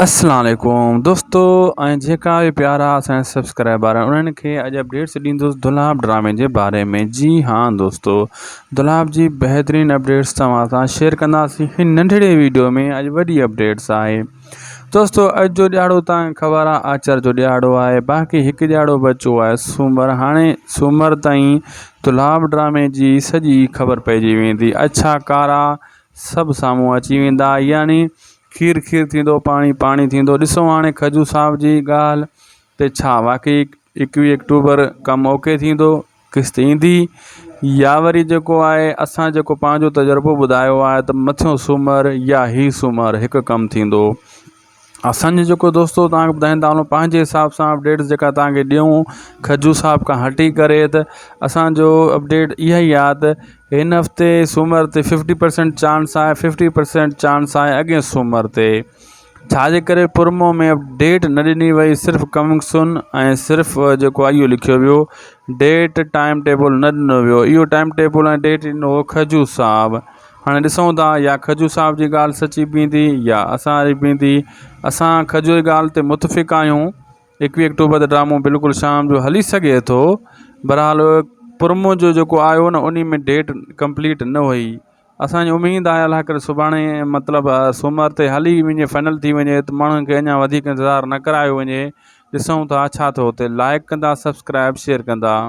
اسلام عليڪم دوستو ۽ جيڪا به پيارا اسان جا سبسڪرائبر آهن انهن کي اڄ اپڊيٽس ڏيندس دولاب ڊرامي جي باري ۾ جي ها دوستو دولاب جي بهترين اپڊيٽس توهان سان شيئر ڪنداسين هن ننڍڙي ويڊيو ۾ اڄ وڏي اپڊيٽس آهي دوستو اڄ جو ڏياڙو توهان کي خبر آهي آچر جو ڏياڙو آهي باقي هڪ ڏياڙو بچو آهي سومر هاڻي سومر تائين دولاب ڊرامي جي سڄي خبر پئجي ويندي اڇا ڪارا سڀ سامهون اچي ويندا يعني کير کير ٿيندو پاڻي پاڻي ٿيندو ڏسو هاڻي کجو صاحب جي ڳالهه تي ڇا واقعي ايڪويهه اڪٽوبر ڪم اوڪي ٿيندو قسط ايندي يا وري جيڪو آهي اسان جيڪو پنهنجو تجربو ٻڌايو آهي ته مٿيون سومر يا هي سومر هڪ ڪم ٿيندو اسان جو جيڪو دوستو توهان کي ٻڌائيندا هلون پنهنجي حساب سان اپڊيٽس جيڪا توهان کي ڏيون کجو صاحب کان هٽي ڪري ته اسان جو اپڊيٽ اها ئي آهي ته هن هفتي سومر تي ففٽي پرسينٽ چانس آهي ففٽي پرسينٽ چانس آهي اڳئين سومر تي ڇا جي ڪري پرومو ۾ اپڊيٽ نه ڏني وئي صرف ڪمنگ سون ۽ صرف جيڪو آهي اهو لکيو ويو ڊيٽ ٽائيم ٽيبل نه ڏنو ويو اهو ٽائيم ٽيبل ۽ ڊيٽ ڏنو هو کجو صاحب هاڻي ڏسون ٿا يا کجو صاحب جي ڳالهه سچي بيهندي يا اسان جي بيهندي. اسان کجو جي ڳالهه تي متفق آهيون. ايڪويهه اڪٽوبر تي ڊرامو بلڪل شام جو هلي سگهي ٿو. بهرحال پرمو جو جيڪو آيو نه انهي ۾ ڊيٽ ڪمپليٽ نه هئي. اسان جي اميد آهي الله ڪري سڀاڻي مطلب سومر تي هلي وڃي فائنل ٿي وڃي ته ماڻهن کي اڃا وڌيڪ انتظار نه ڪرايو وڃي. ڏسون ٿا ڇا ٿو اتي لائڪ ڪندا سبسڪرائب شيئر ڪندا.